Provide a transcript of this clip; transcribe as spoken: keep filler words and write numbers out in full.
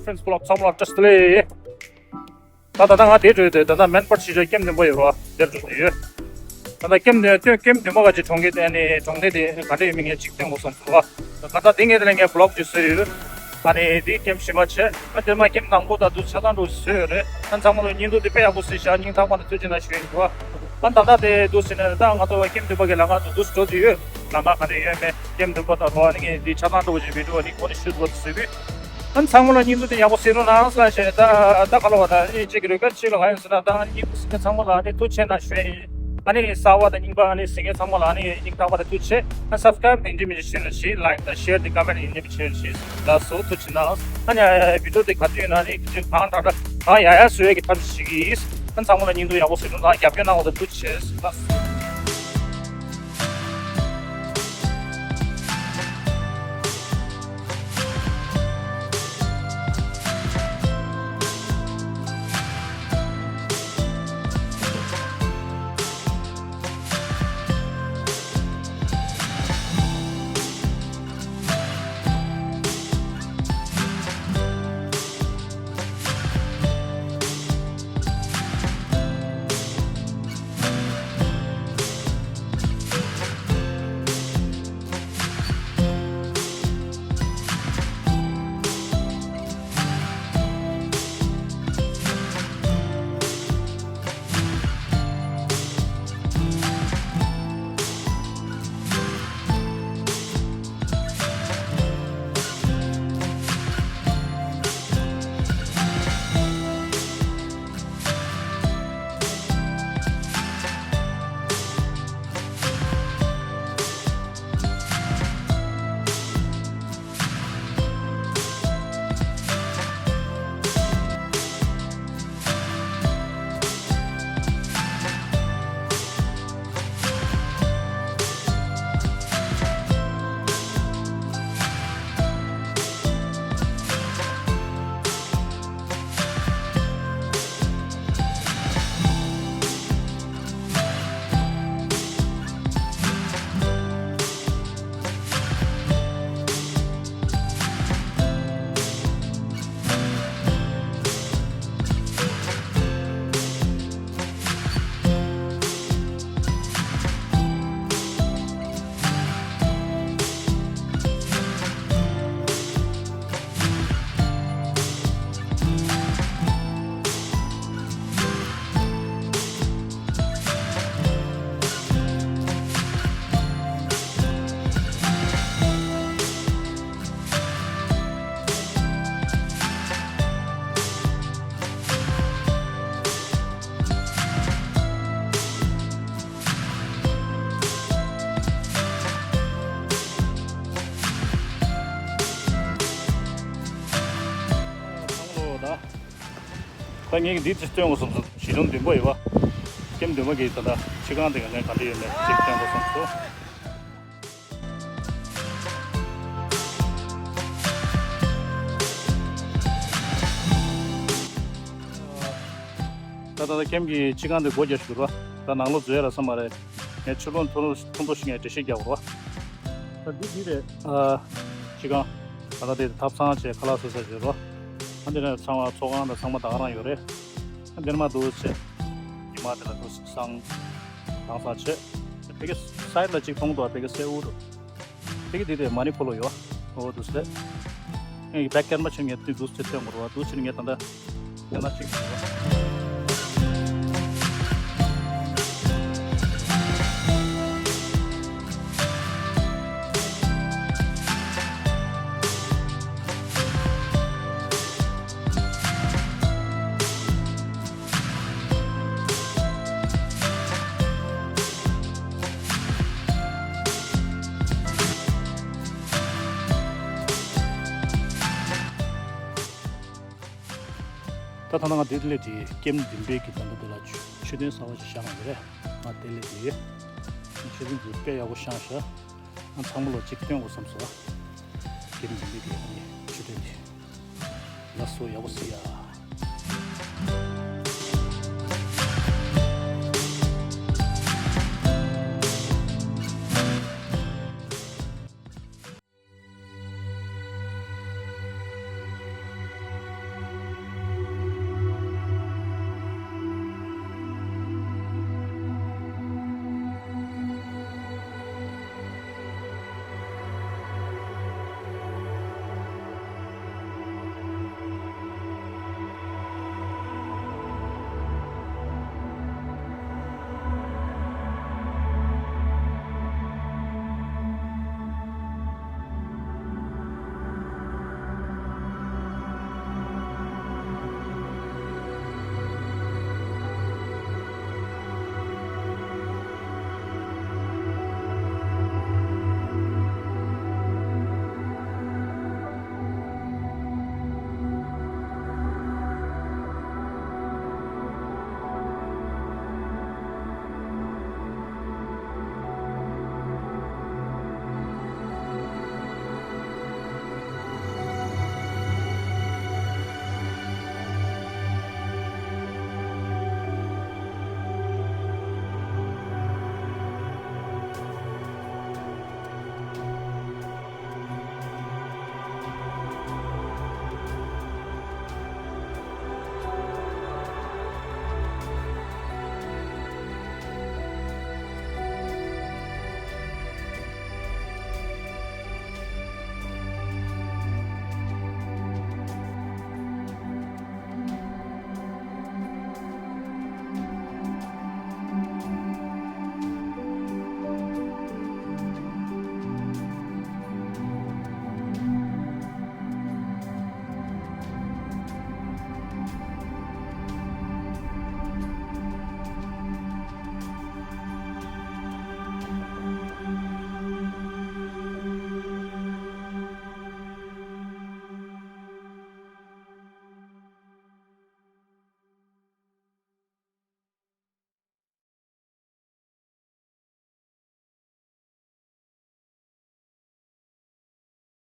Friends vlog ཚང་མ་ལ་བཀྲ་ཤིས་བདེ་ལེགས། ད་ད་ལྟ་ང་དེ་འགྲོ་ཡོད་དེ། ད་ལྟ་མེན་པར་ཕྱི་ཕྱོགས་ཀེམ་བདུན་པ་ཡོད་རོ། དེར་འགྲོ་དེ་ཡོད། ད་ལྟ་ཀེམ་བདུན་ཀེམ་བདུན་པ་ག་ཅིག་གྲོང་ཁྱེར་དེ་ནི་གྲོང་སྡེ་དེ་ག་འདྲ་ཡོད་མིན་ངས་ཅིག་སྟོན་དགོས་བསམ་སོང་བ། ད་ལྟ་དེ་ངས་དེ་ལ་ངས་བི་ལོག་ཅིག་བཟོས་ཡོད། ཨ་ནི་དེ་ཀེམ་བཞི་པ་བྱས། ཨ་དེ་མ་ཀེམ་དང་པོ་དང་དུ་ཆ་ཚང་འགྲོ་བཟོས་ཡོད་རེད། ཨ་ཚང་མ་ལ་སྙིང་སྡུག་དེ་དཔེ་ཡག་པོ་བཟོས་ཤག་སྙིང་ཐག་པ་ནས་ཐུགས་རྗེ་གནང་ཞུ་ཡིན་འདུག་ཨ་ད་ལྟ་དེ་འདུག་ཟེར་ནས་ད་ང་ཚོ་ཀེམ་བདུན་པ་གི་ལམ་ཁ་དུ་འདུག་འགྲོ་དུ་ཡོད། ལམ་ཁ་ག་འདྲ་ཡོད་མེད་ཀེམ་བདུན་པ་དང་རོ། ཨ་ནི་ངས་དེ་ཆ་ཚང་འགྲོ་བཞིན་བི་ཌིའོ་ནི་གོ་ནས་ཞུ་དགོས་བཟོས་པས། ཨ་ཚང་མ་ལ་སྙིང་སྡུག་དེ་ཡག་པོ་ཟེར་རོགས་གནང་ཟེར་ཞེས། ད་ད་ག་ལ་བ་ད་ཨེ་ཅིག་རེ་ཀ་ཅིག་ལ་ག་ཡིན་ཟེར་ན། ད་སྙིང་སྡུག་ཟེར་མཁན་ཚང་མ་ལ་ཨ་ནི་ཐུགས་ཆེ་གནང་ཞུ་ཡིན། ཨ་ནི་གསར་པ་དང་རྙིང་པ་ཨ་ནི་ཟེར་མཁན་ཚང་མ་ལ་ཨ་ནི་སྙིང་ཐག་པ་ནས་ཐུགས་ཆེ། ཨ་སབ་སི་ཀ་རེབ་དེ་འདྲ་མི་བྱེད་ཞུ་ན་ཞེས། ལའིཀ་དང་ཤེར་དེ་ཀ་མེན་ཡིན་ནི་མི་བྱེད་ཞེས། ལགས་སོ་ཐུགས་ཆེ་གནང་། ཨ་ནི་ཨ་བི་ཌིའོ་དེ་ག་དུས་ཡིན་ན་ཨ་ནི་གང་དྲག་དྲག་གང་ཡག་ཡག་བཟོ་ཡས་ཀྱི་ཐབས་ཤེས་ཤིག་ཡིན། ཨ་ཚང་མ་ལ་སྙིང་སྡུག་ཡག་པོ་ཟེར་རོགས་གནང་། རྒྱབ་སྐྱོར་གནང་བ་དང་ཐུགས་ཆེ་ལགས། ད་ངས་འདི་ཅིག་སྟོན་དགོས་བསམ་སོང་། གཞིས་གྲོང་བདུན་པོ་ཡོད་པ། ཀེམ་བདུན་པ་གི་ད་ལྟ་ཕྱི་ཁང་དེ་ག་ནས་ག་འདྲ་ཡོད་མེད་ཅིག་སྟོན་དགོས་བསམ་སོང་། ད་ད་ལྟ་ཀེམ་གྱི་ཕྱི་ཁང་དེ་སྒོ་རྒྱག་བཞིན་འདུག་ར། ད་ནང་ལོགས་འཛུལ་ཡ་རག་ས་མ་རེད། ངས་ཕྱི་ལོགས་ཐུང་ཐུང་ཐུང་ཐུང་ཞིག་ངས་འགྲེལ་བཤད་རྒྱག་དགོས་ར། ད་འདི་འདི་རེད། ཨ། ཕྱི་ཁང་། ད་ལྟ་དེ་ཐབ་ཚང་བྱས་ཁ་ལག་བཟོ་ས་བྱས་རོ། ཨ་འདི་ནས་ཚང་མ་ཚོགས་ཁང་དང་ཚང་མ་ད་ག་རང་ཡོད་རེད། ཨ་འདིར་མ་འདུག་བྱས། ཉི་མ་དེ་ལ་འདུག་སང་། དྭངས་སང་བྱས། དེ་གི་སའིཌ་ལ་གཅིག་མཐོང་འདུག་དེ་གི་སེའུ་འདུག་དེ་གི་དེ་དེ་མ་ནི་ཁོ་ལོ་ཡོད། ཨོ་འདུག་སེ། ངས་བེག་ཀེར་མ་ཆུ་ངས་དེ་འདུག་སེ་སྟོན་དགོས་རེད་བ། འདུག་སེ་ངས་ད་ལྟ། དེ་ན་གཅིག་འདུག་བ། ད་ད་ང་དེ་ལས་དེ་ཀེམ་བདུན་པའི་གི་ད་ལྟ་དེ་ལ་མཆོད་མཆོད་རྟེན་གསར་པ་ཞིག་བཞེངས་ཡོད་རེད། ང་དེ་ལས་དེ་ཡོད། མཆོད་རྟེན་དེ་དཔེ་ཡག་པོ་བཞེངས་ཤག་ང་ཚང་མ་ལ་གཅིག་སྟོན་དགོས་བསམ་སོང་། ཀེམ་བདུན་པའི་གི་ཨ་ནི་མཆོད་རྟེན་དེ། ལགས་སོ་ཡག་པོ་གཟིགས་ཡ།